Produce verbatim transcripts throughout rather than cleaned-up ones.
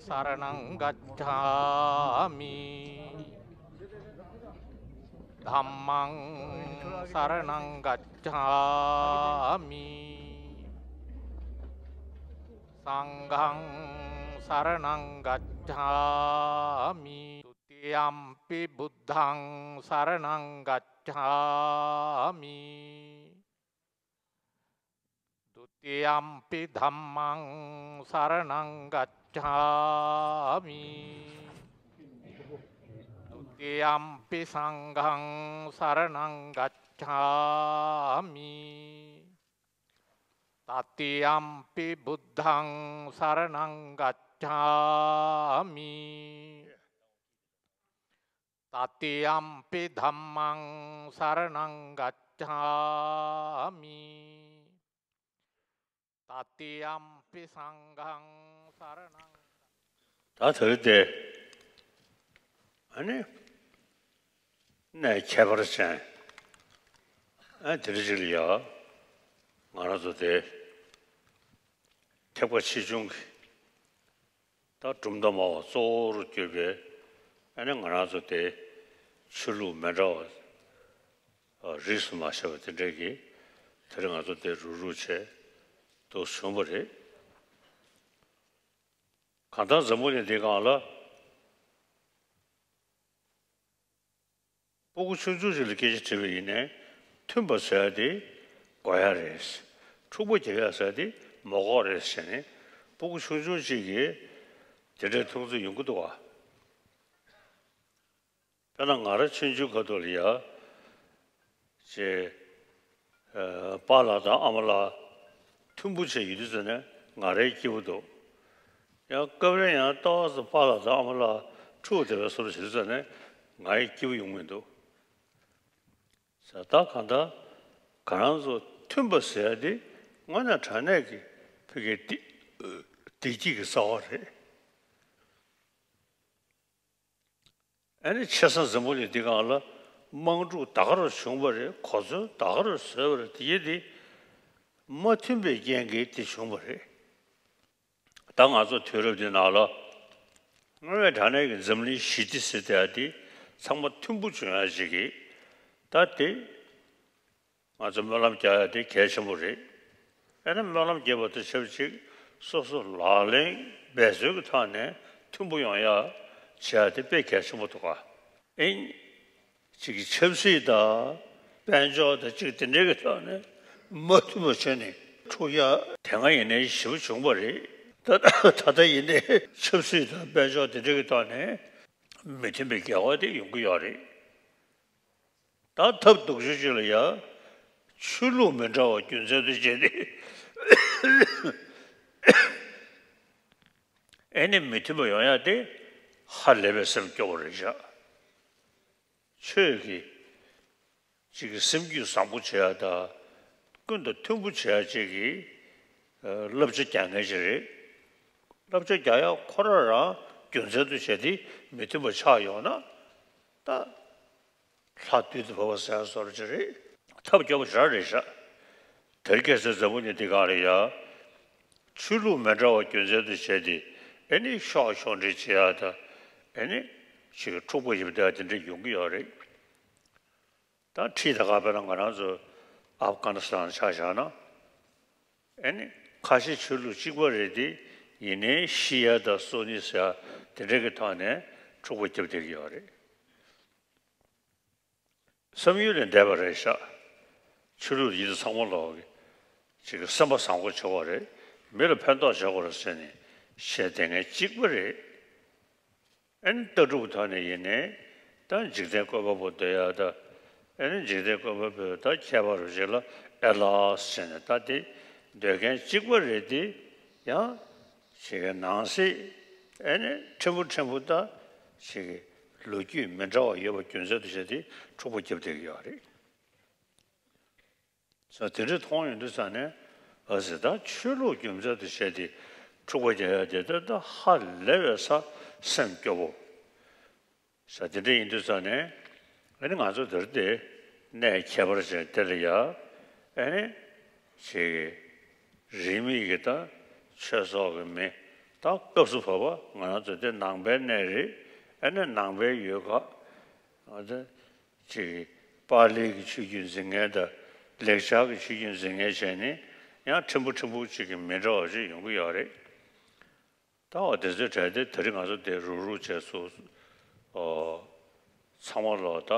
शरणं गच्छामि। धम्मं शरणं गच्छामि। संघं शरणं गच्छामि। द्वितीयम्पि बुद्धं शरणं गच्छामि। द्वितीयम्पि धम्मं शरणं गच्छामि। द्वितीयम्पि संघं शरणं गच्छामि। तृतीयम्पि बुद्धं शरणं गच्छामि। तृतीयम्पि धम्मं शरणं गच्छामि। तृतीयम्पि संघं शरणं ད་དེ་རེད་དེ། ཨ་ནི། གནས་ཁྱད་པར་ཅན། ཨ་དེ་རེད་ཅིག་ལ་ཡ། ང་རང་ཚོ་དེ། ཐེག་པ་ཆེ་ཆུང་གི། ད་གྲུབ་མཐའ་སྨྲ་བ་གཙོ་བོར་གྱུར་པའི་ཨ་ནི་ང་རང་ཚོ་དེ་ཆོས་ལུགས་མི་འདྲ་བ་རིས་སུ་མ་ཆད་པ་དེ་འདྲས་ཀྱི་དེ་རིང་ང་ཚོ་དེ་རུག་རུག་བྱས་འདུག་བྱུང་བ་རེད། གང་ལྟར་འཛམ་བུ་གླིང་འདི་སྒང་ལ། སྤུ་གུ་ཆུང་ཆུང་ཞིག་ལ་སྐད་ཆ་དྲིས་པ་ཡིན་ནའི་མཐུན་པ་ཟེར་ཡ་དེ་དགོས་ཡ་རེད། འཁྲུག་པ་རྒྱག་ཡ་ཟེར་ཡ་དེ་མ་དགོས་རེད་ཟེར་ནས་སྤུ་གུ་ཆུང་ཆུང་ཅིག་གིས་དེ་འདྲའི་མཐོང་ཚུལ་ཡོང་གི་འདུག་བ། དཔེར་ན་ང་རང་ཆུང་ཆུང་སྐབས་དུས་ལ་ཡ། ཅེས། ཨ། པཱ་ལགས་དང་ཨ་མ་ལགས་མཐུན་པོ་བྱས་ཡོད་དུས་ཙམ་ནས་ང་རའི་སྐྱིད་པོ་འདུག་ཡང་སྐབས་རེ་ཡང་ལྟ་བ་ཙམ་པཱ་ལགས་དང་ཨ་མ་ལགས་འཁྲུག་བསྡད་པའི་བཟོ་འདྲ་བྱེད་དུས་ཙམ་ནས་ང་ཡི་སྐྱིད་པོ་ཡོང་མི་འདུག་ཟེར། ད་གང་ལྟར་ང་རང་ཚོ་མཐུན་པ་ཟེར་ཡ་དེ་དངོས་གནས་དྲང་གནས་ཀྱི་ཕ་གིའི་བདེ་བདེ་སྐྱིད་ཀྱི་རྩ་བ་རེད། ཨ་ནི་ཆེ་ས་འཛམ་བུ་གླིང་འདི་སྒང་ལ་དམག་འཁྲུག་ད་ག་རུ་བྱུང་བ་རེད། གོ་མཚོན་ད་ག་རུ་བཟོས་པ་རེད། དེ་ཡི་དེ་མ་མཐུན་པའི་རྐྱེན་གྱིས་དེ་བྱུང་བ་རེད། ད་ང་ཚོ་དུས་རབས་འདི་ནང་ལ་དངོས་གནས་དྲང་གནས་ཀྱི་འཛམ་གླིང་ཞི་བདེ་ཟེར་བསྡད་ཡ་དེ་ཚང་མ་མཐུན་པོ་བྱུང་ཡ་ཞིག་གིས་ད་དེ། ང་ཚོ་སྨོན་ལམ་རྒྱག་ཡ་དེ་གལ་ཆེན་པོ་རེད། ཨ་ནི་སྨོན་ལམ་རྒྱག་པ་དང་ཆབས་ཅིག་སོ་སོ་ལག་ལེན་འབད་རྩོལ་གྱི་ཐོག་ནས་མཐུན་པོ་ཡོང་ཡ་བྱེད་ཡ་དེ་དཔེ་གལ་ཆེན་པོ་འདུག་ག་ཨིན། ཅིག་གི་ཆབ་སྲིད་དང་དཔལ་འབྱོར་དང་ཅིག་དེ་འདྲའི་གི་ཐོག་ནས་མ་མཐུན་པ་བྱས་ནས་འཁྲུག་ཡ་དེ་སྔ་ཡིན་ནའི་ཞེ་པོ་བྱུང་བ་རེད། ད་ད་ལྟ་ཡིན་ནའི་ཆབ་སྲིད་དང་དཔལ་འབྱོར་དེ་འདྲའི་གི་ཐོག་ནས་མི་མཐུན་པའི་འགལ་བ་དེ་ཡོང་གི་ཡོད་རེད། ད་ཐབས་སྡུག་ཤོས་ཅིག་ལ་ཡ། ཆོས་ལུགས་མི་འདྲ་བ་རྒྱུ་མཚན་དུ་བྱས་ཏེ། ཨེ་ནི་མི་མཐུན་པ་ཡོང་ཡ་དེ་ཧ་ལས་པའི་སེམས་སྐྱོ་བོ་རེད་ཤག་ཆོས་ཀྱི་ཅིག་གི་སེམས་རྒྱུད་བཟང་པོ་བྱེད་ཡ་དང་། ཀུན་ཏུ་མཐུན་པོ་བྱེད་ཡ་ཅིག་གི་བསླབ་བྱ་རྒྱག་མཁན་ཅིག་རེད། བསླབ་བྱ་རྒྱག་ཡ་ཁོ་རང་རང་རྒྱུ་མཚན་དུ་བྱས་ཏེ་མི་མཐུན་པ་ཆགས་ཡོང་ན་ད། ལྷ་བདུད་དུ་བབས་པ་ཟེར་བཟོ་འདྲ་ཅིག་རེད། ཐབས་སྐྱོ་པོ་ཞེ་དྲག་རེད་ཤག་དེར་ཁ་སང་འཛམ་བུ་གླིང་འདི་སྒང་ལ་ཡ། ཆོས་ལུགས་མི་འདྲ་བ་རྒྱུ་མཚན་དུ་བྱས་ཏེ་ཨེ་ནི་ཤོག་ཤོག་འདྲེ་བྱེད་ཡ་དང་། ཨེ་ནི་ཅིག་འཁྲུག་པ་ཞིག་བསྡད་ཡ་དེ་འདྲ་ཡོང་གི་ཡོད་རེད། ད་ཁྲིད་ད་ག་དཔེར་ན་ང་རང་ཚོ་ཨབ་གྷ་ནི་སི་ཐན་ཆ་བཞག་ན། ཨེ་ནི་ཁ་ཤས་ཆོས་ལུགས་གཅིག་པ་རེད་དེ། ཡིན་ནའི་ཤི་ཡ་དང་གསོད་ནི་ཟེར་ཡ་དེ་འདྲ་གི་ཐོག་ནས་འཁྲུག་པ་རྒྱབ་བསྡད་ཀྱི་ཡོད་རེད། བསམ་ཡུལ་ལས་འདས་པ་རེད་ཤག་ཆོས་ལུགས་ཡིན་ཚང་མ་ལོག་གི་ཅིག་གི་སེམས་པ་བཟང་པོ་བྱེད་དགོས་རེད། མི་ལ་ཕན་ཐོགས་བྱེད་དགོས་རེད་ཟེར་ནས་བཤད་བསྡད་མཁན་གཅིག་པ་རེད། ཨེ་ནི་ལྟ་གྲུབ་ཐོག་ནས་ཡིན་ནའི་ད་འཇིག་རྟེན་བཀོད་པ་པོ་འདོད་ཡ་ད། ཨེ་ནི་འཇིག་རྟེན་བཀོད་པ་པོའི་ད་ཁྱད་པར་རུ་ཅིག་ལ་ཨེ་ལགས་ཟེར་ནས་ད་དེ་འདོད་མཁན་གཅིག་པ་རེད་དེ། ཡང་ཅིག་གི་ནང་གསེས་ཨེ་ནི་ཕྲན་བུ་ཕྲན་བུ་ད་ཅིག་གི་ལོ་རྒྱུས་མི་འདྲ་བ་ཡོད་པ་རྒྱུ་མཚན་དུ་བྱས་ཏེ་འཁྲུག་པ་རྒྱབ་བསྡད་ཀྱི་ཡོད་རེད། ས་དེ་འདྲ་མཐོང་ཡོང་དུས་ཙ་ནས། ཨ་ཙི། ད་ཆོས་ལུགས་རྒྱུ་མཚན་དུ་བྱས་ཏེ་འཁྲུག་པ་རྒྱག་ཡ་དེ་ད་ད་ཧ་ལས་པའི་ས་སེམས་སྐྱོ་བོ། ས་དེ་འདྲ་ཡིན་དུས་ཙ་ནས། ཨ་ནི་ང་ཚོ་འདིར་དེ་གནས་ཁྱད་པར་ཅན་དེ་ལ་ཡ། ཨ་ནི་ཅིག་རིས་མེད་ཀྱི་ད་ཆོས་ཚོགས་ཀྱི་མི་ ད་སྐབས་སུ་བབ་པ་ང་རང་ཚོ་དེ་ནང་པའི་གནས་རེད། ཨ་ནི་ནང་པའི་ཡུལ་ཁག་ང་ཚོ་ཅིག་པཱ་ལིའི་གི་ཆོས་བརྒྱུད་འཛིན་མཁན་དང་ལེགས་སྦྱར་གྱི་ཆོས་བརྒྱུད་འཛིན་མཁན་བྱས་ནས་ཡང་ཕྲན་བུ་ཕྲན་བུ་ཅིག་གི་མི་འདྲ་བ་ཅིག་ཡོང་གི་ཡོད་རེད། ད་འོ་དེ་ཚོའི་གྲས་དེ་དེ་རིང་ང་ཚོ་དེ་རུག་རུག་བྱས་སུ་ཨོ་ཚང་མ་ལོག་ད་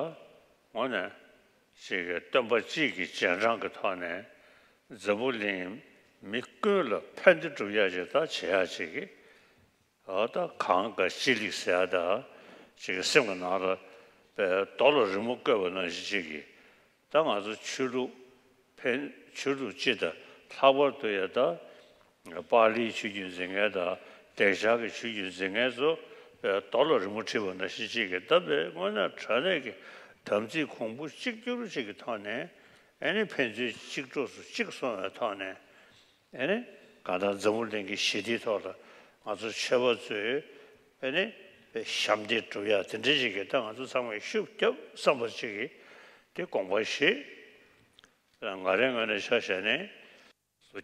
དངོས་གནས་ཅིག་གི་སྟོན་པ་གཅིག་གི་རྗེས་འབྲང་གི་ཐོག་ནས་འཛམ་བུ་གླིང་མི་ཀུན་ལ་ཕན་བདེ་སྒྲུབ་ཡག་ཅིག་ད་བྱེད་ཡག་ཅིག་གི་ཨོ་ད་གང་ག་ཅི་ལིག་ཟེར་ཡག་ད་ཅིག་གི་སེམས་ཀྱི་ནང་ལ་པའི་རྡོ་ལ་རི་མོ་བརྐོས་པ་ནང་བཞིན་ཅིག་གི་ད་ང་ཚོ་ཆོས་ལུགས་ཕན་ཆོས་ལུགས་སྤྱི་དང་ལྷག་པར་དུ་ཡང་ད་པཱ་ལིའི་ཆོས་བརྒྱུད་འཛིན་མཁན་དང་ལེགས་སྦྱར་གྱི་ཆོས་བརྒྱུད་འཛིན་མཁན་ཚོ་རྡོ་ལ་རི་མོ་བྲིས་པ་ནང་བཞིན་ཅིག་གི་ད་དཔེ་དངོས་གནས་དྲང་གནས་ཀྱི་དམ་ཚིག་གོང་བུ་གཅིག་གྱུར་ཅིག་གི་ཐོག་ནས་ཨ་ནི་ཕན་ཚུན་གཅིག་གྲོགས་སུ་གཅིག་སོང་བའི་ཐོག་ནས། ཨེ་ནི། གང་ལྟར་འཛམ་བུ་གླིང་གི་ཞི་བདེའི་ཐོག་ལ་ང་ཚོ་ཆོས་པ་ཚོས་ཨེ་ནི། ཞབས་འདེགས་སྒྲུབ་ཡག་དེ་འདྲ་ཞིག་གི་ད་ང་ཚོ་ཚང་མས་ཤུགས་རྒྱབ་བསམ་པ་ཅིག་གིས་དེ་དགོངས་པ་བཞེས། ང་རའི་ངོས་ནས་ཆ་བཞག་ནས་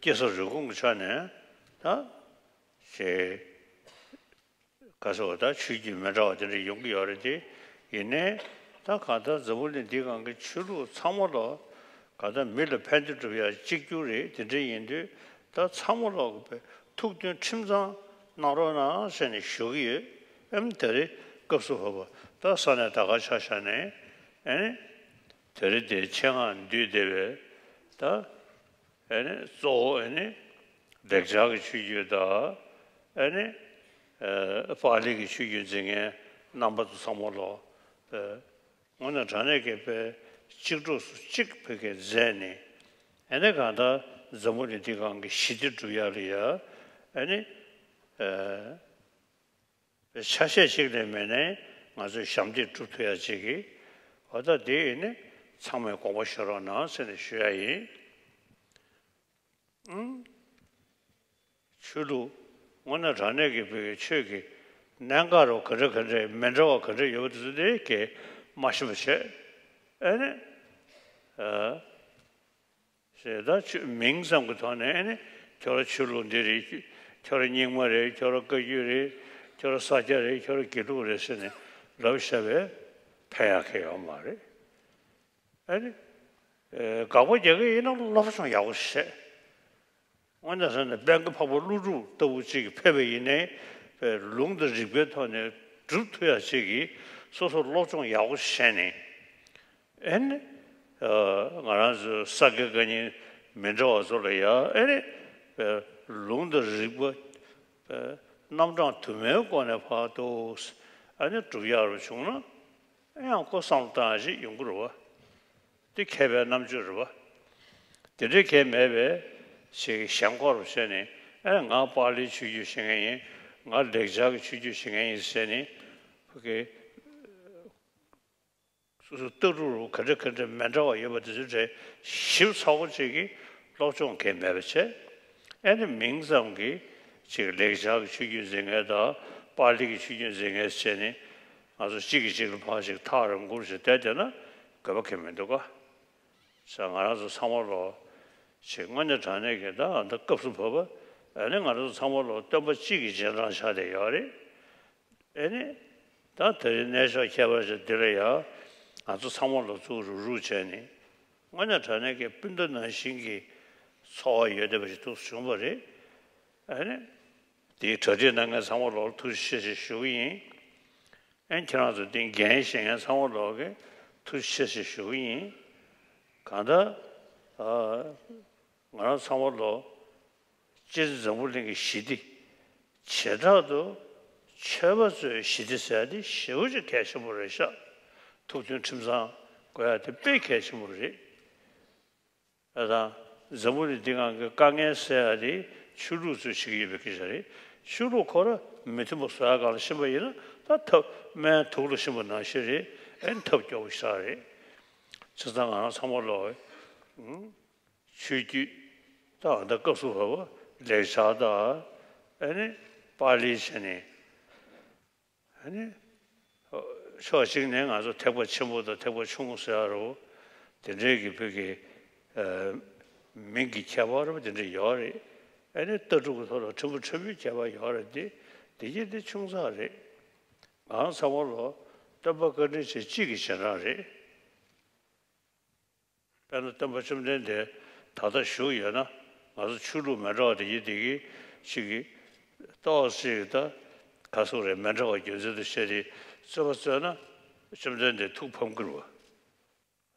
སྐྱེ་ས་རུས་ཁུངས་ཀྱི་ཆ་ནས་ད་ཞེས། ག་ཟེར་བ་ད་ཆོས་བརྒྱུད་མི་འདྲ་བ་དེ་འདྲ་ཡོང་གི་ཡོད་རེད་དེ། ཡིན་ནའི་ད་གང་ལྟར་འཛམ་བུ་གླིང་འདིའི་སྒང་གི་ཆོས་ལུགས་ཚང་མ་ལོག་གང་ལྟར་མི་ལ་ཕན་བདེ་སྒྲུབ་ཡག་གཅིག་གྱུར་རེད། དེ་འདྲ་ཡིན་དུས་ད་ཚང་མ་ལོག་གི་ཐུགས་མཐུན་ཁྲིམས་གཙང་གནང་རོགས་གནང་ཟེར་ནས་ཞུ་གི་ཡོད། ཨེམ་དེ་རིང་སྐབས་སུ་བབ་པ་ད་ས་གནས་ད་ག་ཆ་བཞག་ནས་ཨེ་ནི་དེ་རིང་དེ་ཆེད་མངགས་འདུས་བསྡད་པའི་ད། ཨེ་ནི་གཙོ་བོ་ཨེ་ནི་ལེགས་སྦྱར་གྱི་ཆོས་བརྒྱུད་དང་ཨེ་ནི་ཨེ་པཱ་ལི་གི་ཆོས་བརྒྱུད་འཛིན་མཁན་རྣམ་པ་ཚོ་ཚང་མ་ལོག་ཨེ་དངོས་གནས་དྲང་གནས་ཀྱི་དཔེ་གཅིག་གྲོགས་སུ་གཅིག་བོད་སྐད་མཛད་ནས་ཨེ་ནི་གང་ལྟར་འཛམ་བུ་གླིང་འདི་སྒང་གི་ཞི་བདེ་སྒྲུབ་ཡག་ལ་ཡ་ཨེ་ནི་ཨེ། ཆ་ཤས་ཤིག་ལས་མེད་ནའི་ང་ཚོས་ཞབས་འདེགས་སྒྲུབ་ཐུབ་ཡ་ཅིག་གིས་འོ་ད་དེ་ཡིན་ནི་ཚང་མས་དགོངས་པ་བཞེས་རོགས་གནང་ཟེར་ནས་ཞུ་ཡ་ཡིན། ཨང་། ཆོས་ལུགས་དངོས་གནས་དྲང་གནས་ཀྱི་བོད་ཀྱི་ཆོས་ཀྱི་གནད་འགག་རོ་ག་འདྲ་ག་འདྲ་མི་འདྲ་བ་ག་འདྲ་ཡོད་པ་དེ་ཚོ་དེ་གས་མ་ཤེས་པ་བྱས་ཨེ་ནི་ཨ། ཞེས་ད་ཆོས་མིང་ཙམ་གྱི་ཐོག་ནས་ཨེ་ནི་ཁྱོད་རང་ཆོས་ལུགས་འདི་རེད། ཁྱོད་རང་རྙིང་མ་རེད། ཁྱོད་རང་བཀའ་བརྒྱུད་རེད། ཁྱོད་རང་ས་སྐྱ་རེད། ཁྱོད་རང་དགེ་ལུགས་རེད་ཟེར་ནས་ལབ་བཞག་པས་ཕན་ཡག་གི་ཡོད་མ་རེད། ཨེ་ནི་ཨེ་དགག་པ་རྒྱག་གི་ཡིན་ན་སློབ་སྦྱོང་ཡག་པོ་བྱས། དངོས་གནས་ཟེར་ན་དཔལ་མགོན་འཕགས་པ་ཀླུ་སྒྲུབ་ལྟ་བུ་ཅིག་གིས་ཕེབས་པ་ཡིན་ནའི་ལུང་དང་རིགས་པའི་ཐོག་ནས་སྒྲུབ་ཐུབ་ཡག་ཅིག་གིས་སོ་སོ་སློབ་སྦྱོང་ཡག་པོ་བྱས་ནས། ཨེ་ནི། ཨ་ང་རང་ཚོའི་ས་དགེ་བཀའ་རྙིང་མི་འདྲ་བ་ཚོ་ལ་ཡང་ཨེ་ནི། ཨ་ལུང་དང་རིགས་པ། ཨ་རྣམ་གྲངས་དུ་མའི་སྒོ་ནས་ཕར་ཏོག་ཙམ་ཨེ་ནི་སྒྲུབ་ཡག་རུ་བྱུང་ན་ཨེ་ཡང་ཁོ་བསམ་བློ་བཏང་ཡག་ཅིག་ཡོང་གི་རེད་བ། འདི་མཁས་པའི་རྣམ་དཔྱོད་རེད་བ། དེ་འདྲའི་གལ་མེད་པའི་ཞིག་གཞན་འཁོར་བ་བྱས་ནས་ཨེ་ང་པཱ་ལིའི་ཆོས་བརྒྱུད་ཤེས་མཁན་ཡིན། ང་ལེགས་སྦྱར་གྱི་ཆོས་བརྒྱུད་ཤེས་མཁན་ཡིན་ཟེར་ནས་ཕ་གི་སོ་སོ་ལྟ་གྲུབ་རུ་ག་འདྲ་ག་འདྲ་མི་འདྲ་བ་ཡོད་པ་དེ་ཚོའི་གྲས་ཞིབ་ཚགས་པོ་ཅིག་གིས་སློབ་སྦྱོང་གང་ཡང་མེད་པ་བྱས། ཨེ་ནི་མིང་ཙམ་གྱིས་ཅིག་ལེགས་སྦྱར་གྱི་ཆོས་བརྒྱུད་འཛིན་མཁན་དང་པཱ་ལི་གི་ཆོས་བརྒྱུད་འཛིན་མཁན་བྱས་ནས་ང་ཚོ་གཅིག་གིས་གཅིག་ལ་ཕར་ཞིག་ཐག་རིང་པོར་ཞིག་བསྡད་བསྡད་ན་དགོས་པ་གང་ཡང་མི་འདུག་ག་ས་ང་རང་ཚོ་ཚང་མ་ལོག་ཅིག་དངོས་གནས་དྲང་གནས་ཀྱི་ད་ཨ་ད་སྐབས་སུ་བབ་པ་ཨེ་ནི་ང་རང་ཚོ་ཚང་མ་ལོག་སྟོན་པ་གཅིག་གི་རྗེས་འབྲང་ཆགས་བསྡད་ཡོད་རེད། ཨེ་ནི། ད་དེ་རིང་གནས་མཆོག་ཁྱད་པར་ཅན་འདི་ལ་ཡང་ང་ཚོ་ཚང་མ་ལོག་ཚུར་རུག་རུག་བྱས་ནས་དངོས་གནས་དྲང་གནས་ཀྱི་སྤུན་ཟླ་ནང་བཞིན་གྱི་འཚོ་བ་ཡོད་བསྡད་པ་ཞིག་ཏུ་བྱུང་བ་རེད། ཨེ་ནི། དེའི་གྲ་སྒྲིག་གནང་མཁན་ཚང་མ་ལོག་ལ་ཐུགས་རྗེ་ཆེ་ཞེས་ཞུ་གི་ཡིན། ཨེ་ཁྱེད་རང་ཚོ་དེ་འགན་བཞེས་མཁན་ཚང་མ་ལོག་གི་ཐུགས་རྗེ་ཆེ་ཞེས་ཞུ་གི་ཡིན། གང་ལྟར། ཨ། ང་རང་ཚང་མ་ལོག་སྤྱིར་འཛམ་བུ་གླིང་གི་ཞི་བདེ། བྱེ་བྲག་ཏུ་ཆོས་པ་ཚོའི་ཞི་བདེ་ཟེར་ཡ་དེ་ཞེ་པོ་ཅིག་གལ་ཆེན་པོ་རེད་ཤག་ཐུགས་མཐུན་ཁྲིམས་གཙང་དགོས་ཡ་དེ་དཔེ་གལ་ཆེན་པོ་རེད། ཨ་དང་། འཛམ་བུ་གླིང་འདི་སྒང་གི་དཀའ་ངལ་སེལ་ཡ་དེ་ཆོས་ལུགས་ཚོས་བྱེད་ཀྱི་ཡོད་པའི་སྐད་ཆ་རེད། ཆོས་ལུགས་ཁོ་ར་མི་མཐུན་པ་བཟོ་ཡ་སྒང་ལ་ཕྱིན་པ་ཡིན་ན་ད་ཐབས་སྨན་དུག་ལ་ཕྱིན་པ་ནང་བཞིན་རེད། ཨེ་ཐབས་སྐྱོ་པོ་ཞེ་དྲག་རེད། བྱས་ཙང་ང་རང་ཚང་མ་ལོག་ཨ། ཆོས་བརྒྱུད་དང་ད་སྐབས་སུ་བབ་པ་ལེགས་སྦྱར་དང་ཨ་ནི་པཱ་ལི་བྱས་ནས་ཨ་ནི་ཕྱོགས་གཅིག་ནས་ང་ཚོ་ཐེག་པ་ཆེན་པོ་དང་ཐེག་པ་ཆུང་ངུ་ཟེར་ཡ་རོ་དེ་འདྲའི་གི་བོད་ཀྱི་མིང་གི་ཁྱད་པར་རོ་དེ་འདྲ་ཡོད་རེད། ཨ་ནི་ལྟ་གྲུབ་ཀྱི་ཐོག་ལ་ཕྲན་བུ་ཕྲན་བུའི་ཁྱད་པར་ཡོད་རེད་དེ། དེ་གྱིས་དེ་ཆུང་ཙག་རེད། ང་རང་ཚང་མ་ལོ་སྟོན་པ་བཀའ་དྲིན་ཆེ་གཅིག་གི་རྗེས་འབྲང་རེད། དཔེར་ན་སྟོན་པ་བཅོམ་ལྡན་འདས་ད་ལྟ་བཞུགས་ཡོད་ན། ང་ཚོ་ཆོས་ལུགས་མི་འདྲ་བ་དེ་གྱིས་དེ་གྱིས་ཅིག་གིས་ཏོག་ཙམ་ད་ག་སོག་རེད། མི་འདྲ་བ་རྒྱུ་མཚན་དུ་བྱས་ཏེ་རྩོད་པ་རྩོད་ན་བཅོམ་ལྡན་འདས་ཐུགས་ཕམ་གྱི་རེད་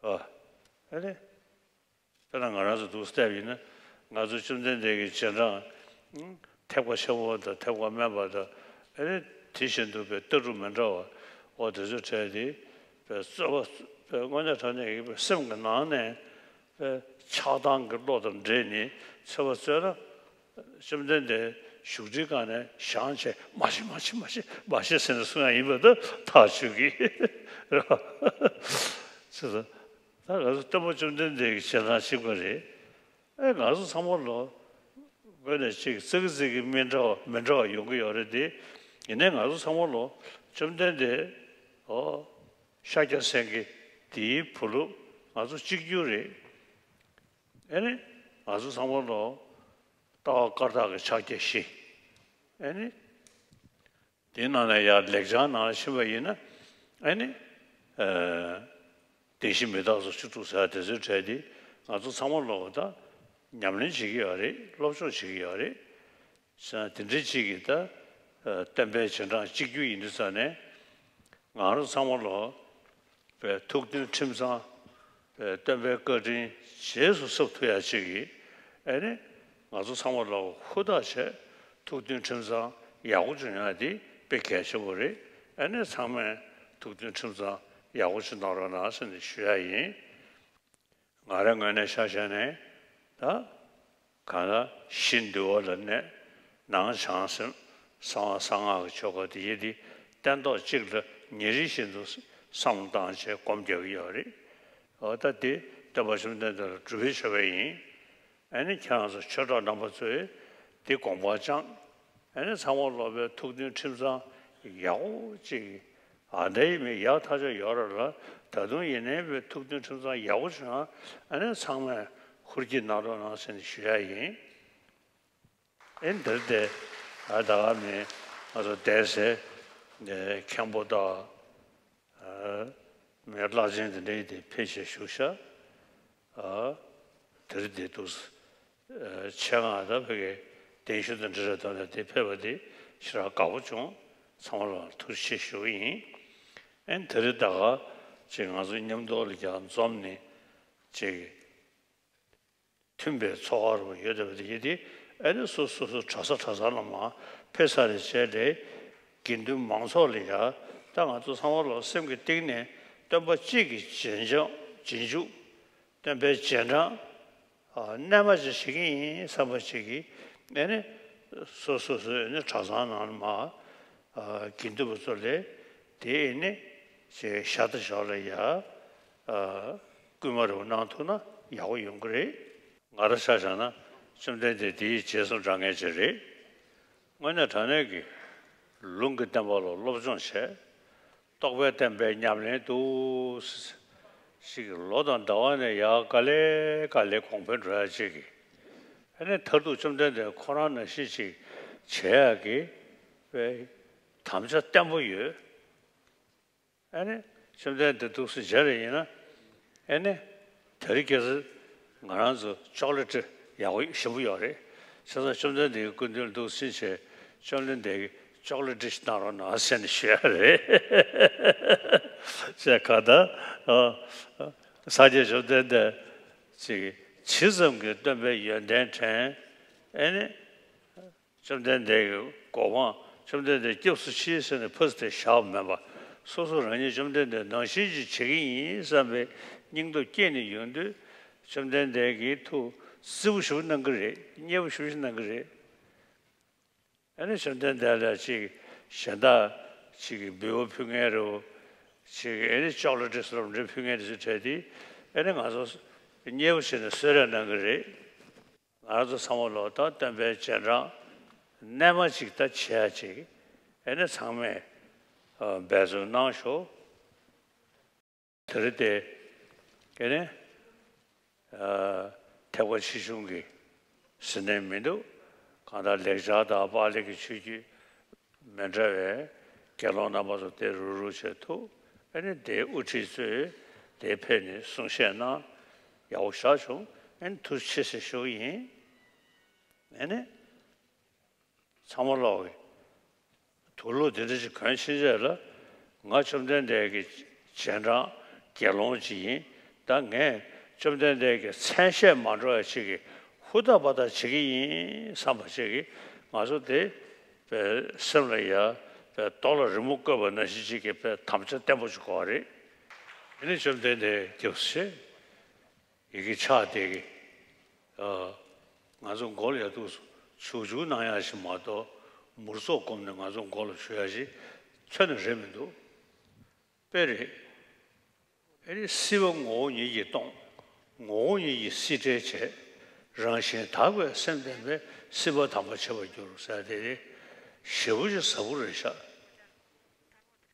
བ། ཨ། ཨ་ནི། དཔེར་ན་ང་རང་ཚོ་འདུག་བལྟས་པ་ཡིན་ན། ང་ཚོ་བཅོམ་ལྡན་འདས་ཀྱི་རྗེས་འབྲང་། ཐེག་པ་ཆེན་པོ་དང་ཐེག་པ་དམན་པ་དང་། ཨ་ནི་དེ་བཞིན་དུ་པའི་ལྟ་གྲུབ་མི་འདྲ་བ། འོ་དེ་ཚོ་བྲལ་ཏེ། པའི་རྩོད་པ་པའི་དངོས་གནས་དྲང་གནས་ཀྱི་པའི་སེམས་ཀྱི་ནང་ནས་པའི་ཆགས་སྡང་གི་བློ་དང་འདྲེས་ནས་རྩོད་པ་རྩོད་ན། བཅོམ་ལྡན་འདས་བཞུགས་ཁྲིའི་སྒང་ནས་བཞེངས་བྱས་མ་བྱེད་མ་བྱེད་མ་བྱེད་མ་བྱེད་ཟེར་ནས་གསུང་ཡ་ཡིན་པ་ད་ཐག་ཆོད་ཀྱི་རེད་བ། ད་ང་ཚོ་སྟོན་པ་བཅོམ་ལྡན་འདས་ཀྱི་རྗེས་འབྲང་གཅིག་པ་རེད། ཨེ་ང་ཚོ་ཚང་མ་ལོ་དངོས་གནས་ཅིག་ཙི་གི་ཙི་གི་མི་འདྲ་བ་མི་འདྲ་བ་ཡོང་གི་ཡོད་རེད་དེ། ཡིན་ནའི་ང་ཚོ་ཚང་མ་ལོ་བཅོམ་ལྡན་འདས་ཨོ་ཤཱཀྱ་སེང་གེ་དེའི་བུ་ལུགས་ང་ཚོ་གཅིག་གྱུར་རེད། ཨེ་ནི་ང་ཚོ་ཚང་མ་ལོ་ལྟ་བ་བཀར་ཐག་གི་ཕྱག་རྒྱ་བཞི། ཨེ་ནི། དེའི་ནང་ནས་ཡང་ལེགས་བྱང་ནང་ལ་ཕྱིན་པ་ཡིན་ན། ཨ་ནི། ཨ། བདེན་བཞི་མི་རྟག་སོགས་བཅུ་དྲུག་ཟེར་བ་དེ་ཚོའི་གྲས་དེ་ང་ཚོ་ཚང་མ་ལོ་ད་ཉམས་ལེན་བྱེད་ཀྱི་ཡོད་རེད། སློབ་སྦྱོང་བྱེད་ཀྱི་ཡོད་རེད། བྱས་ན་དེ་འདྲའི་ཅིག་གིས་ད་ཨ་སྟོན་པའི་རྗེས་འབྲང་གཅིག་གྱུར་ཡིན་དུས་ཙང་ནས་ང་རང་ཚང་མ་ལོ། པའི་ཐུགས་མཐུན་ཁྲིམས་གཙང་། པའི་སྟོན་པའི་བཀའ་དྲིན་རྗེས་སུ་གཟབ་ཐུབ་ཡ་ཅིག་གིས། ཨེ་ནི། ང་ཚོ་ཚང་མ་ལ་ཧུར་ཐག་བྱས་ཐུགས་མཐུན་ཁྲིམས་གཙང་ཡག་པོ་བྱུང་ཡ་དེ་དཔེ་གལ་ཆེན་པོ་རེད། ཨེ་ནི་ཚང་མས་ཐུགས་མཐུན་ཁྲིམས་གཙང་ཡག་པོ་ཅིག་གནང་རོགས་གནང་ཟེར་ནས་ཞུ་ཡ་ཡིན། ང་རའི་ངོས་ནས་ཆ་བཞག་ནས་ད། གང་ལ་ཕྱི་འདུལ་བ་ལ་གནས། ནང་བྱང་སེམས། གསང་བ་གསང་སྔགས་ཀྱི་ཆོ་ག་དེ་ཡི་དེ་སྟན་ཐོག་གཅིག་ལ་ཉིན་རེ་བཞིན་དུ་བསམ་བློ་བཏང་བྱས་སྒོམ་རྒྱག་གི་ཡོད་རེད། འོ་ད་དེ་སྟོན་པ་བཅོམ་ལྡན་འདས་ལ་སྒྲུབ་པའི་མཆོད་པ་ཡིན། ཨ་ནི་ཁྱེད་རང་ཚོ་ཆོས་གྲོགས་རྣམ་པ་ཚོས་དེ་དགོངས་པ་བཅངས། ཨ་ནི་ཚང་མ་ལོ་པའི་ཐུགས་མཐུན་ཁྲིམས་གཙང་ཡག་པོ་ཅིག་ཨ་འདྲ་ཡི་མི་ཡག་ཐག་ཆོད་ཡོད་རེད་ལ། ད་དུང་ཡིན་ནའི་བའི་ཐུགས་མཐུན་ཁྲིམས་གཙང་ཡག་པོ་བྱུང་ན། ཨ་ནི་ཚང་མས་ཧུར་གྱིས་གནང་རོགས་གནང་ཟེར་ནས་ཞུ་ཡ་ཡིན། ཨེ་འདིར་དེ་ཨ་ད་ག་མི་ང་ཚོ་བསྡད་སའི་མཁན་པོ་དང་མི་བླ་ཆེན་དེ་འདྲའི་དེ་ཕེབས་བྱས་བཞུགས་ཤག་ཨ་དེར་དེ་འདུག་ཆེད་མངགས་ད་ཕ་གི་གདན་ཞུ་དང་འབྲེལ་བའི་ཐོག་ནས་དེ་ཕེབས་པ་དེ་ཞེ་དྲག་དགའ་པོ་བྱུང་། ཚང་མ་ལ་ཐུགས་རྗེ་ཆེ་ཞུ་གི་ཡིན། ཨེ་དེ་རིང་ད་ག་ཅིག་ང་ཚོ་མཉམ་དུ་ལ་ཀྱང་འཛོམས་ནས་ཅིག་མཐུན་པའི་ཚོགས་པ་རུ་ཡོད་བསྡད་པ་དེ་ཡིན་ཏེ། ཨ་ནི་སོ་སོ་སོ་གྲྭ་ས་གྲྭ་ཚང་ལ་མར་ཕེབས་ཚར་བའི་རྗེས་ལ་དགེ་འདུན་མང་ཚོགས་ལ་ཡ། ད་ང་ཚོ་ཚང་མ་ལོ་སེམས་ཀྱི་གཏིང་ནས་སྟོན་པ་གཅིག་གི་རྗེས་འཇོག་རྗེས་འཇུག་སྟོན་པའི་རྗེས་འབྲང་རྣལ་མ་ཅིག་བྱེད་ཀྱི་ཡིན་བསམ་པ་ཅིག་གིས། ཨ་ནི་སོ་སོ་སོའི་ཨ་ནི་གྲྭ་ཚང་ནང་ལ་མར་དགེ་འདུན་པ་ཚོ་ལ་དེ་ཨ་ནི་ཞག་དང་ཞོགས་ལ་ཡ། སྐུལ་མ་རེ་བ་གནང་ཐུབ་ན་ཡག་པོ་ཡོང་གི་རེད། ང་རང་ཆ་བཞག་ན་བཅོམ་ལྡན་འདས་དེའི་རྗེས་སུ་འབྲང་མཁན་ཅིག་རེད། དངོས་གནས་དྲང་གནས་ཀྱི་ལུང་གི་བསྟན་པ་ལ་སློབ་སྦྱོང་བྱས། རྟོགས་པའི་བསྟན་པའི་ཉམས་ལེན་དུ་ཞིག་ལོ་དང་ཟླ་བ་ནས་ཡར་ག་ལེ་ག་ལེ་གོང་འཕེལ་འགྲོ་ཡ་ཅིག་གི། ཨ་ནི་མཐར་ཐུག་བཅོམ་ལྡན་འདས་ཁོ་རང་ནང་བཞིན་ཅིག་བྱེད་ཡ་གི་དམ་བཅའ་བརྟན་པོ་ཡོད། ཨ་ནི་བཅོམ་ལྡན་འདས་འདུག་སེ་མཇལ་རེ་ཡིན་ན། ཨ་ནི་དེ་རིང་ཁ་སང་ང་རང་ཚོ་ཅོག་ལེ་ཊི་ཡག་པོ་ཞིམ་པོ་ཡོད་རེད། བྱས་ཙང་བཅོམ་ལྡན་འདས་ཀྱི་སྐུ་མདུན་འདུག་སེ་ཕྱིན་བྱས་བཅོམ་ལྡན་འདས་ཀྱིས་ཅོག་ལེ་ཊི་ཞིག་གནང་རོགས་གནང་ཟེར་ནས་ཞུ་ཡ་རེད། ཅེས་ག་ད། ཨ། སངས་རྒྱས་བཅོམ་ལྡན་འདས་ཅིག་ཇི་ཙམ་གྱིས་སྟོན་པའི་ཡོན་ཏན་དྲན། ཨ་ནི། བཅོམ་ལྡན་འདས་ཀྱི་གོ་འཕང་། བཅོམ་ལྡན་འདས་སྐྱབས་སུ་མཆི་ཟེར་ནས་ཕར་དེ་བཞག་པ་མེད་པ། སོ་སོ་རང་ཉིད་བཅོམ་ལྡན་འདས་ནང་བཞིན་ཅིག་བྱེད་ཀྱི་ཡིན་བསམ་པའི་སྙིང་སྟོབས་སྐྱེས་ནས་ཡོང་དུས། བཅོམ་ལྡན་འདས་ཀྱིས་ཐུགས་བརྩེ་པོ་ཞེ་པོ་གནང་གི་རེད། མཉེས་པོ་ཞེ་པོ་ཞིག་གནང་གི་རེད། ཨ་ནི་བཅོམ་ལྡན་འདས་ལ་ཅིག་གཞན་དག་ཅིག་གིས་འབུལ་བ་ཕུལ་མཁན་རེད། ཅིག་ཨ་ནི་ཅོག་ལེ་ཊི་སོགས་འདྲ་ཕུལ་མཁན་དེ་ཚོ་གྲས་དེ། ཨ་ནི་ང་ཚོ་མཉེས་པོ་བྱས་ནས་གསོལ་རས་གནང་གི་རེད། ང་རང་ཚོ་ཚང་མ་ལོ་ད་སྟོན་པའི་རྗེས་འབྲང་རྣལ་མ་ཅིག་ད་བྱེད་ཡ་ཅིག་ཨེ་ནི་ཚང་མས་འབད་བརྩོན་གནང་ཤོག་དེ་རེད་དེ། ཨེ་ནི་ཐེག་པ་ཆེ་ཆུང་གི་ཟེར་ནས་མི་འདུག་གང་ལྟར་ལེགས་སྦྱར་དང་པཱ་ལི་གི་ཆོས་བརྒྱུད་མི་འདྲ་བའི་དགེ་སློང་རྣམ་པ་ཚོ་དེ་རུག་རུག་བྱས་ཐུག་ཨ་ནི་དེའི་དབུ་ཁྲིད་ཚོས་དེ་ཕེབས་ནས་གསུང་བཤད་གནང་ཡག་པོ་བཞག་བྱུང་། ཨ་ནི་ཐུགས་རྗེ་ཆེ་ཟེར་ཞུ་གི་ཡིན། ཨ་ནི། ཚང་མ་ལོག་གི་དུག་ལོག་དེ་འདྲ་ཞིག་གོན་ཕྱིན་རྗེས་ལ་ང་བཅོམ་ལྡན་འདས་ཀྱི་རྗེས་འབྲང་དགེ་སློང་ཅིག་ཡིན། ད་ངས་བཅོམ་ལྡན་འདས་ཀྱི་མཚན་ཤས་མ་འགྲོ་བ་ཅིག་གི་ཧུར་ཐག་པ་ཐག་བྱེད་ཀྱི་ཡིན་བསམ་པ་ཅིག་གིས་ང་ཚོ་དེ་པའི་སེམས་ལ་ཡ་པའི་རྡོ་ལ་རི་མོ་བརྐོས་པ་ནང་བཞིན་ཅིག་གི་པའི་དམ་བཅའ་བརྟན་པོ་ཅིག་དགོས་པ་རེད། དེ་ནས་བཅོམ་ལྡན་འདས་སྐྱབས་སུ་མཆི། ཡི་གེ་ཕྱག་དེ་གི་ཨ། ང་ཚོ་མགོ་ལ་ཡ་ཐུག་བྱུག་བྱུག་གནང་ཡ་ཞིག་མ་གཏོགས་མུར་ཚོགས་བསྒོམས་ནས་ང་ཚོ་མགོ་ལ་བྱུག་ཡ་ཞིག་ཁྱོན་ནས་རེད་མི་འདུག་དཔེ་རེད། ཨེ་རེད། སྲིད་པ་ངོ་བོ་ཉིད་ཀྱིས་སྟོང་། ངོ་བོ་ཉིད་ཀྱིས་སྲིད་བྲལ་བྱས། རང་བཞིན་དག་པའི་སེམས་ལྡན་པས་སྲིད་པ་དམ་པར་བྱེད་པར་འགྱུར་ཟེར་དེ་རེད། ཞེ་པོ་ཅིག་ཟབ་པོ་རེད་ཤག་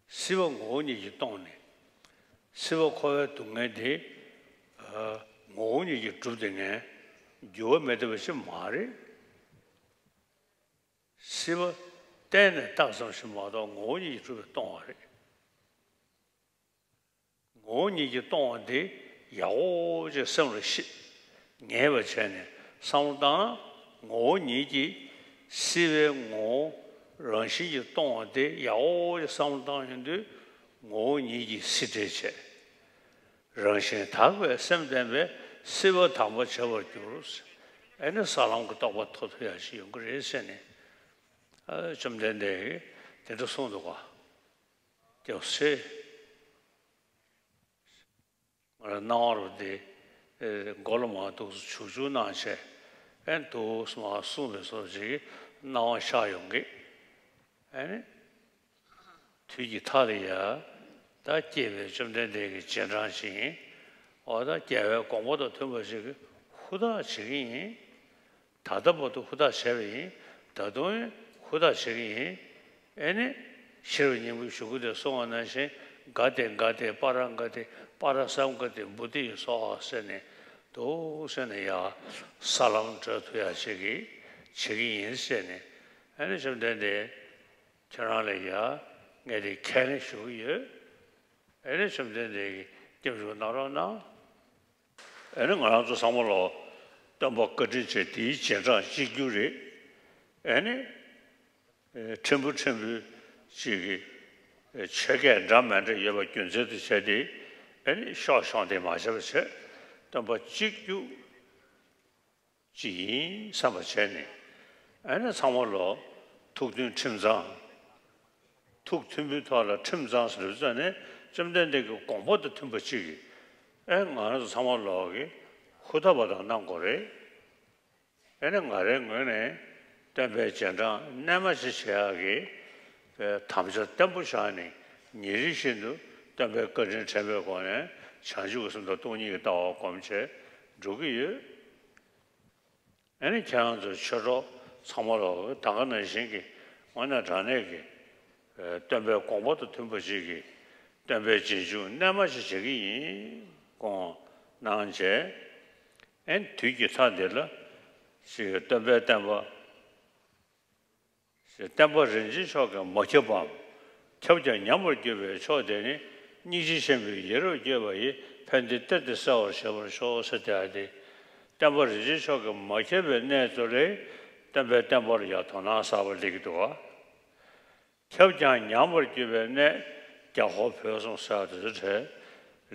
སྲིད་པ་ངོ་བོ་ཉིད་ཀྱིས་སྟོང་ནས། སྲིད་པ་འཁོར་བའི་སྡུག་བསྔལ་དེ། ཨ། ངོ་བོ་ཉིད་ཀྱིས་གྲུབ་བསྡད་མཁན་འགྱུར་བ་མེད་བསྡད་པ་ཞིག་མ་རེད། སྲིད་པ་གཏན་ནས་བཏགས་ཙམ་ཞིག་མ་གཏོགས་ངོ་བོ་ཉིད་ཀྱིས་གྲུབ་པའི་སྟོང་བ་རེད། ངོ་བོ་ཉིད་ཀྱིས་སྟོང་བ་དེ་ཡག་པོ་ཅིག་སེམས་ལ་ཤེས། ངེས་པ་བྱས་ནས་བསམ་བློ་བཏང་ན་ངོ་བོ་ཉིད་ཀྱིས་སྲིད་པའི་ངོ་བོ་རང་བཞིན་གྱིས་སྟོང་བ་དེ་ཡག་པོ་ཅིག་བསམ་བློ་བཏང་ཡོང་དུས་ངོ་བོ་ཉིད་ཀྱིས་སྲིད་བྲལ་བྱས། རང་བཞིན་དག་པའི་སེམས་ལྡན་པས་སྲིད་པ་དམ་པར་བྱེད་པར་འགྱུར། ཨེ་ནི་ས་ལམ་གྱི་རྟོགས་པ་ཐོབ་ཐུབ་ཡ་ཞིག་ཡོང་གི་རེད་ཟེར་ནས། ཨ། བཅོམ་ལྡན་འདས་ཀྱིས་དེ་འདྲ་གསུངས་འདུག་ག་སྐྱབས་སུ་མཆི། ང་རང་སྣང་བ་རུ་དེ་མགོ་ལ་མར་འདུག་སེ་བྱུག་བྱུག་གནང་བྱས། ཨེ་འདུག་སེ་མར་གསུངས་པའི་བཟོ་ཅིག་སྣང་བ་ཤར་ཡོང་གི་ཨེ་ནི། དུས་ཀྱི་མཐའ་ལ་ཡ། ད་སྐྱེས་པའི་བཅོམ་ལྡན་འདས་ཀྱི་རྗེས་འབྲང་ཅིག་ཡིན། འོ་ད་རྒྱལ་བའི་དགོངས་པ་དང་མཐུན་པ་ཞིག་གི་ཧུར་ཐག་བྱེད་ཀྱི་ཡིན། ད་ལྟ་བར་དུ་ཧུར་ཐག་བྱས་པ་ཡིན། ད་དུང་ཧུར་ཐག་བྱེད་ཀྱི་ཡིན། ཨེ་ནི། ཤེས་རབ་སྙིང་པོའི་གཞུག་གུ་དེ་གསུངས་པ་ནང་བཞིན་ག་ཏེ་ག་ཏེ་པཱ་ར་ག་ཏེ་པཱ་ར་སཾ་ག་ཏེ་བོ་དྷི་སྭཱ་ཧཱ་ཟེར་ནས་འདུག་སེ་ནས་ཡ། ས་ལམ་བགྲོད་ཐུབ་ཡ་ཞིག་གི་བྱེད་ཀྱི་ཡིན་ཟེར་ནས་ཨེ་ནི་བཅོམ་ལྡན་འདས། ཁྱེད་རང་ལ་ཡ་ངས་དེ་ཁས་ལེན་ཞུ་གི་ཡོད། ཨེ་ནི་བཅོམ་ལྡན་འདས་ཀྱིས་སྐྱབས་འཇུག་གནང་རོགས་གནང་། ཨེ་ནི་ང་རང་ཚོ་ཚང་མ་ལོ་སྟོན་པ་བཀའ་དྲིན་ཆེ་དེའི་རྗེས་འབྲང་གཅིག་གྱུར་རེད། ཨེ་ནི་ཕྲན་བུ་ཕྲན་བུ་ཅིག་གིས་ཆོས་སྐད་འདྲ་མི་འདྲ་ཡོད་པ་རྒྱུ་མཚན་དུ་བྱས་ཏེ་ཨེ་ནི་ཤོག་ཤོག་དེ་མ་བྱས་པ་བྱས་སྟོན་པ་གཅིག་གྱུར། ཅིག་ཡིན་བསམ་པ་བྱས་ནས་ཨ་ནི་ཚང་མ་ལོ་ཐུགས་མཐུན་ཁྲིམས་གཙང་། ཐུགས་མཐུན་པོའི་ཐོག་ལ་ཁྲིམས་གཙང་ཟེར་བ་ནི་བཅོམ་ལྡན་འདས་ཀྱི་དགོངས་པ་དང་མཐུན་པ་ཅིག་གིས་ཨེ་ང་རང་ཚོ་ཚང་མ་ལོག་གིས་ཧུར་ཐག་པ་དང་གནང་དགོས་རེད། ཨེ་ནི་ང་རའི་ངོས་ནས་སྟོན་པའི་རྗེས་འབྲང་རྣལ་མ་ཞིག་བྱེད་ཡག་གི་དམ་བཅའ་བརྟན་པོ་བཞག་ནས་ཉིན་རེ་བཞིན་དུ་སྟོན་པའི་བཀའ་དྲིན་དྲན་པའི་སྒོ་ནས་བྱང་ཆུབ་ཀྱི་སེམས་དང་སྟོང་ཉིད་ཀྱི་ལྟ་བ་སྒོམ་བྱས་འགྲོ་གི་ཡོད། ཨ་ནི་ཁྱེད་རང་ཚོ་ཆོས་གྲོགས་ཚང་མ་ལོ་ད་ག་ནང་བཞིན་གྱི་དངོས་གནས་དྲང་གནས་ཀྱི་སྟོན་པའི་དགོངས་པ་དང་མཐུན་པ་ཞིག་གི་སྟོན་པའི་རྗེས་འཇུག་རྣལ་མ་ཞིག་བྱེད་ཀྱི་ཡིན་དགོངས་གནང་བྱས། ཨ་ནི་དུས་ཀྱི་མཐའ་འདི་ལ་ཞིག་སྟོན་པའི་བསྟན་པ། བསྟན་པ་རིན་ཆེན་མཆོག་གིས་མ་ཁྱབ་པའམ། ཁྱབ་ཀྱང་ཉམས་པར་གྱུར་པའི་ཕྱོགས་དེ་ནི། སྙིང་རྗེ་ཆེན་པོས་ཡིད་རབ་བསྐྱོད་པ་ཡིས། ཕན་བདེའི་གཏེར་དེ་གསལ་བར་བྱེད་པར་ཤོག་ཟེར་ཏེ། ཨ་ནི་བསྟན་པ་རིན་ཆེན་མཆོག་གིས་མ་ཁྱབ་པའི་གནས་ཚུལ་ལས་སྟོན་པའི་བསྟན་པར་ཡང་དོ་སྣང་གསར་པ་སླེབས་ཀྱི་འདུག་ག་ཁྱབ་ཀྱང་ཉམས་པར་གྱུར་པའི་གནས། རྒྱ་ཧོར་བོད་གསུམ་ཟེར་བ་དེ་ཚོ་གྲས།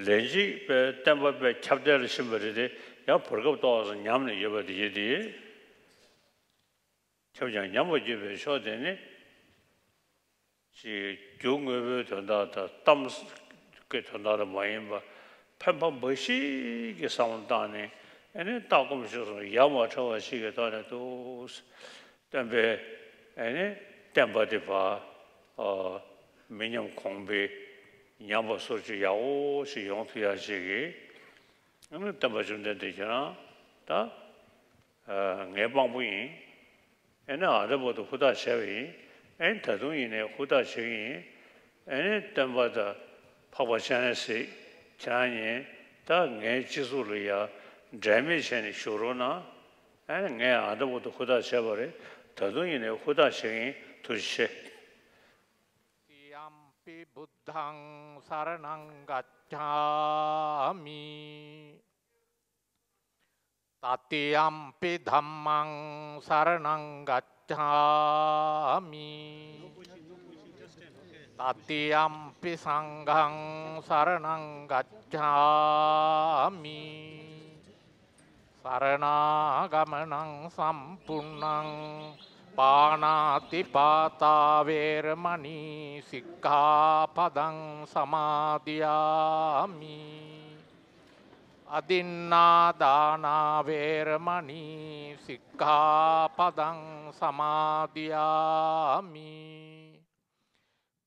ལན་གཅིག་པའི་བསྟན་པ་དཔེ་ཁྱབ་གདལ་ལ་ཕྱིན་པ་རེད་དེ་ཡང་བར་སྐབས་ཏོག་ཙམ་ཉམས་ནས་ཡོད་པ་དེ་ཡིན་ཏེ། ཁྱབ་ཀྱང་ཉམས་པར་གྱུར་པའི་ཕྱོགས་དེ་ནི། ཅིག་རྒྱུ་དངོས་པོའི་དོན་དག་དང་གཏམ་གྱི་དོན་དག་ལ་མ་ཡིན་པ། ཕན་པ་འབའ་ཞིག་གི་བསམ་བློ་བཏང་ནས་ཨ་ནི་ལྟ་སྒོམ་སྤྱོད་གསུམ་ཡ་མ་བྲལ་བ་ཞིག་གི་ཐོག་ནས་འདུག་སྟོན་པའི་ཨ་ནི་བསྟན་པ་དེ་ཕར་མི་ཉམས་གོང་འཕེལ་ཉམས་པ་སོར་ཆུད་ཡག་པོ་ཞིག་ཡོང་ཐུབ་ཡག་ཅིག་གི་ཨ་ནི་སྟོན་པ་བཅོམ་ལྡན་འདས་ཁྱེད་རང་ད་ངའི་དཔང་པོ་ཡིན། ཨེ་ནི་ཨ་ད་བར་དུ་ཧུར་ཐག་བྱས་པ་ཡིན། ཨེ་ནི་ད་དུང་ཡིན་ནའི་ཧུར་ཐག་བྱེད་ཀྱི་ཡིན། ཨེ་ནི་སྟོན་པ་དང་འཕགས་པ་སྤྱན་རས་གཟིགས་ཁྱེད་རང་གཉིས་ད་ངའི་སྤྱི་གཙུག་ལ་ཡ་འབྲལ་མེད་བྱས་ནས་བཞུགས་རོགས་གནང་། ཨེ་ནི་ངས་ཨ་ད་བར་དུ་ཧུར་ཐག་བྱས་པ་རེད། ད་དུང་ཡིན་ནའི་ཧུར་ཐག་བྱེད་ཀྱི་ཡིན། ཐུགས་རྗེ་ཆེ། Dutiyampi buddhaṃ saraṇaṃ gacchāmi. Tatiyampi dhammaṃ saraṇaṃ gacchāmi. Tatiyampi saṅghaṃ saraṇaṃ gacchāmi. Saraṇagamanaṃ sampuṇṇaṃ. Pāṇātipātā veramaṇī sikkhāpadaṃ samādiyāmi. Adinnādānā veramaṇī sikkhāpadaṃ samādiyāmi.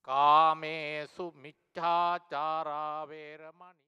Kāmesu micchācārā veramaṇī.